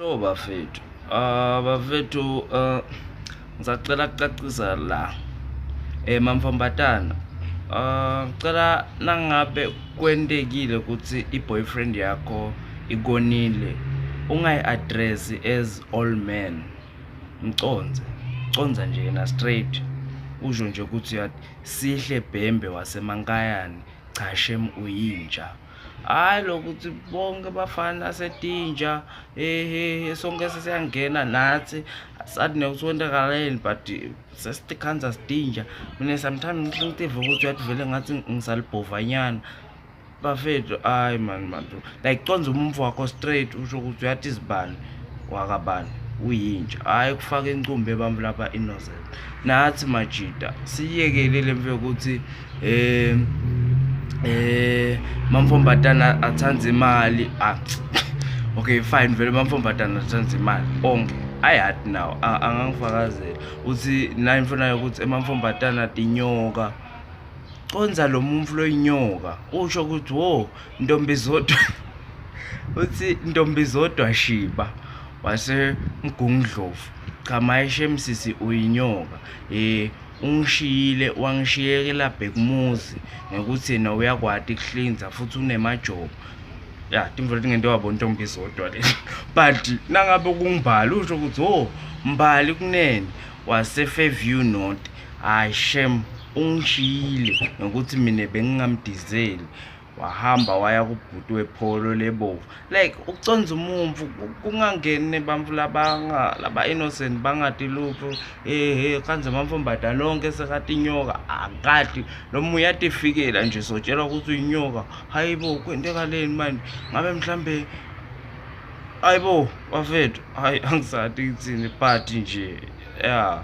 Sho bafethu. Bafethu, ngisacela kucacisa la. Mamfambatana. Ngicela nangabe kwentekile ukuthi i-boyfriend yakho ikonile, ungayi-address as all men. Mconze. Conza nje yena straight. Usho nje ukuthi yathi Sihle Bhembe waseMankayane, cha shem uyinja. Hayi lokuthi bonke bafana setinja, he sonke sesiyangena nathi, sathi nekuthi kwenzakaleni, but sesitikhanza sitinja. Mina sometimes ngitive ukuthi uyathi vele ngathi ngisalibhovanyana. Bafethu, hayi man man, like conza umuntu wakho straight, usho ukuthi uyathi izibani wakabani uyinja, hayi kufaka incumbi ebamvu lapha innocent. Nathi majida siyekele le mfe ukuthi mamfombatana athanza imali. Ah, okay, fine, vele mamfombatana athanza imali onke ayati nawo angangifakazela uthi la imfuna ukuthi emamfombatana tinyoka. Conza lo muntu loyinyoka, usho ukuthi wo ntombi zodwa, uthi ntombi zodwa shiba wase Mgungundlovu, cha mayeshe msisi uyinyoka. Ungishiyile wangishiyekela bhekumuzi ngekuthi yena uyakwati kuhlinza futhi unemajobo ya timvo letingento wabo ntombi zodwa le. But nangabe kungimbali, usho ukuthi oh mbali kunene wase Fairview North, hayi shem ungishiyile ngokuthi mina bengingamdizeli, wahamba waya kubhuti wepholo lebovu. Like ukuconza umuntu kungangeni nebantfu labanga laba innocent bangati lutho. Kanze amamfombatana lonke sekatinyoka, akati noma uyatifikela nje sotshelwa ukuthi uyinyoka. Hayibo, kwentekaleni manje? Ngabe mhlambe, hayibo bafethu, hayi angisathi ngithini, but nje yeah.